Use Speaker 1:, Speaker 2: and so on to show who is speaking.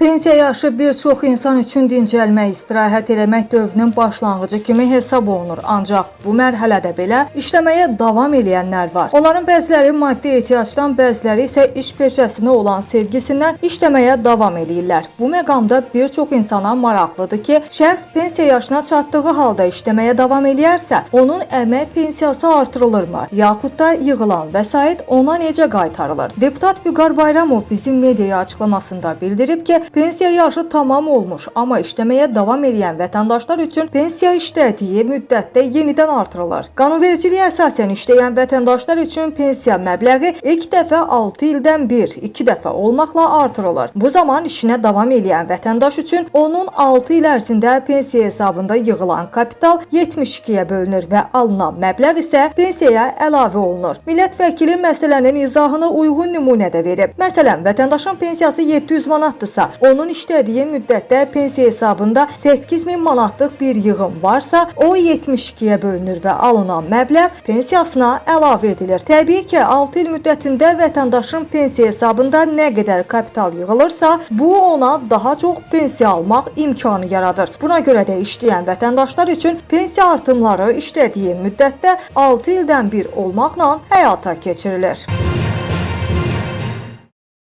Speaker 1: Pensiya yaşı bir çox insan üçün dincəlmək, istirahət eləmək dövrünün başlanğıcı kimi hesab olunur. Ancaq bu mərhələdə belə işləməyə davam eləyənlər var. Onların bəziləri maddi ehtiyacdan, bəziləri isə iş peşəsinə olan sevgisindən işləməyə davam eləyirlər. Bu məqamda bir çox insana maraqlıdır ki, şəxs pensiya yaşına çatdığı halda işləməyə davam eləyərsə, onun əmək pensiyası artırılırmı, yaxud da yığılan vəsait ona necə qaytarılır? Deputat Vüqar Bayramov bizim mediaya açıqlamasında bildirib ki, pensiya yaşı tamam olmuş, amma işləməyə davam eləyən vətəndaşlar üçün pensiya işlədiyi müddətdə yenidən artırılır. Qanunvericiliyə əsasən işləyən vətəndaşlar üçün pensiya məbləği ilk dəfə 6 ildən bir, 2 dəfə olmaqla artırılır. Bu zaman işinə davam eləyən vətəndaş üçün onun 6 il ərzində pensiya hesabında yığılan kapital 72-yə bölünür və alınan məbləğ isə pensiyaya əlavə olunur. Millət vəkili məsələnin izahını uyğun nümunədə verib. Məsələn, vətəndaşın pensiyası 700 manatdırsa, onun işlədiyi müddətdə pensiya hesabında 8000 manatlıq bir yığım varsa, o 72-yə bölünür və alınan məbləğ pensiyasına əlavə edilir. Təbii ki, 6 il müddətində vətəndaşın pensiya hesabında nə qədər kapital yığılırsa, bu ona daha çox pensiya almaq imkanı yaradır. Buna görə də işləyən vətəndaşlar üçün pensiya artımları işlədiyi müddətdə 6 ildən bir olmaqla həyata keçirilir.